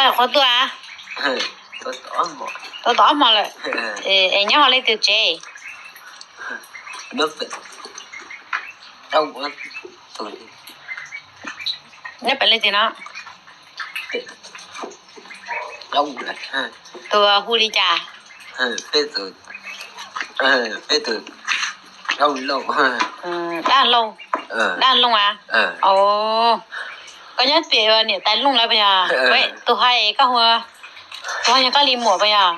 Qhov tuaj, tuaj tau ob hmo lawm. Es nyob hauv leej twg tsev? Nyob pem leej twg no? Tus hu li cas? Dab Looj. Dab Looj a? Koj nyob pem niam tais Looj lawv puas yog? Tus ho koj hu, tus ho yog koj li muam puas yog?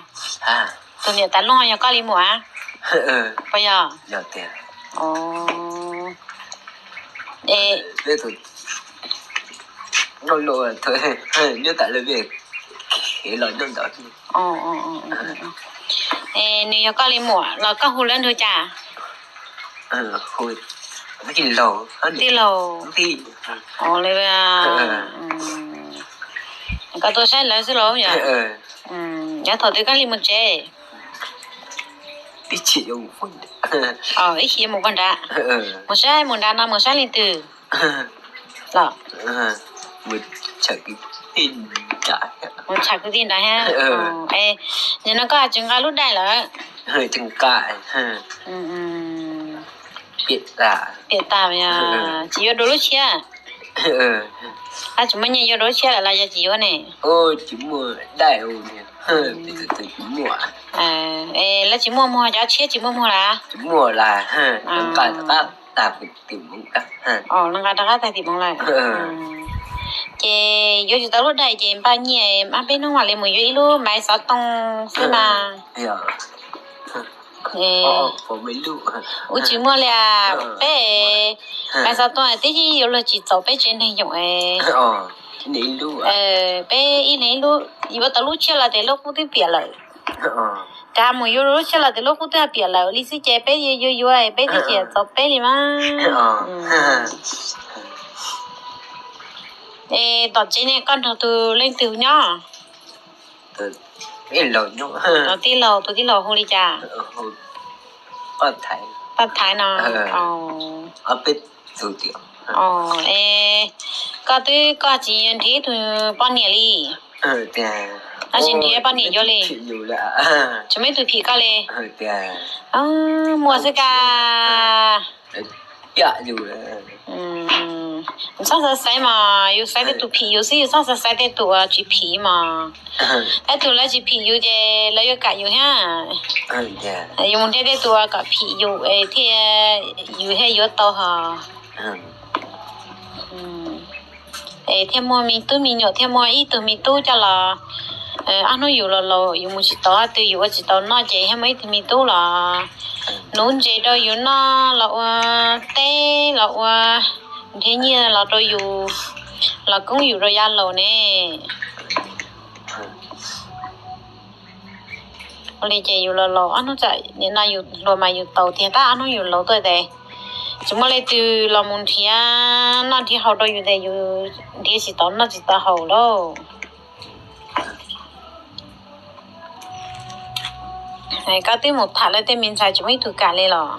Tus niam tais Looj ho yog koj li muam a? Puas yog? Es nws yog koj li muam los koj hu lawv nrug cas? Tij laug. Koj tuaj saib lawv xwb los yog? Yav thaum twg koj li mus tsev? Ib chim mus pog nrad. Mus saib mus nrad no mus saib leej twg? Los mus tsham kwv tij nrad thiab. Nim no koj tsis nqa lub daim lawm? Piam tas, tsis yuav dua lub tshiab? Tsis muaj nyiaj yuav dua lub tshiab lawm los yog tsis yuav ne? Lawv tsis muaj muag, cov tshiab tsis muaj muag lawm? Nqa rov qab tag tim moov lawm. Ces yuav tsis tau lub daim ces npaj nyiaj, peb hnub mam li mus yuav ib lub maiv xov tooj xwb mas. Ua tsis muaj li, peb maiv xov tooj twb yuav luag tsis txaus peb tsev neeg yoom. Peb ib leeg ib lub, yuav tau lub tshiab los tes lub qub twb piam lawm. Cas mus yuav lub tshiab los tes lub qub twb piam lawm li xwb ces peb yuav yuav peb twb tsis txaus peb li mas. Es tom tsev ne koj nrog tus leej twg nyob? Tus tij laug, tus tij laug hu li cas? Paj Thaiv no. Es koj twb, koj tsis nrhiav ib tug poj niam li? Tab sis nrhiav poj niam yuav li? Tsis muaj ib tug phim koj li? Muaj xwb kag. Txhob xav xaiv mas, yus xaiv tej tus phim yus xwb, yus txhob xav xaiv tej tus uas tsis phim mas. Tej tus lawv tsis phim yus ces lawv yuav kam yus thiab. Yus mus nrhiav tej tus uas kam phim yus es thiaj, yus thiaj yuav tau hos. Es thiaj muaj me tub me nyuam, thiaj muaj ib tug me tub coj los. Ob hnub yus los laus yus mus tsis tau qhov twg, yus ua tsis tau noj ces thiaj muaj ib tug me tub los nuv ntses rau yus noj, los ua teb, los ua nrhiav nyiaj los rau yus, los koob yus rau yav laus ne. Ua li ces yus los laus ob hnub txawm nim no yus hluas mas yus taus tiag, tab ob hnub yus laus tuaj tes tsis muaj leej twg los mus nrhiav noj nrhiav haus rau yus tes yus nrhiav tsis tau noj tsis tau haus lauj. Koj twb mus tham lawv tej me ntxhais tsis muaj ib tug kam li los?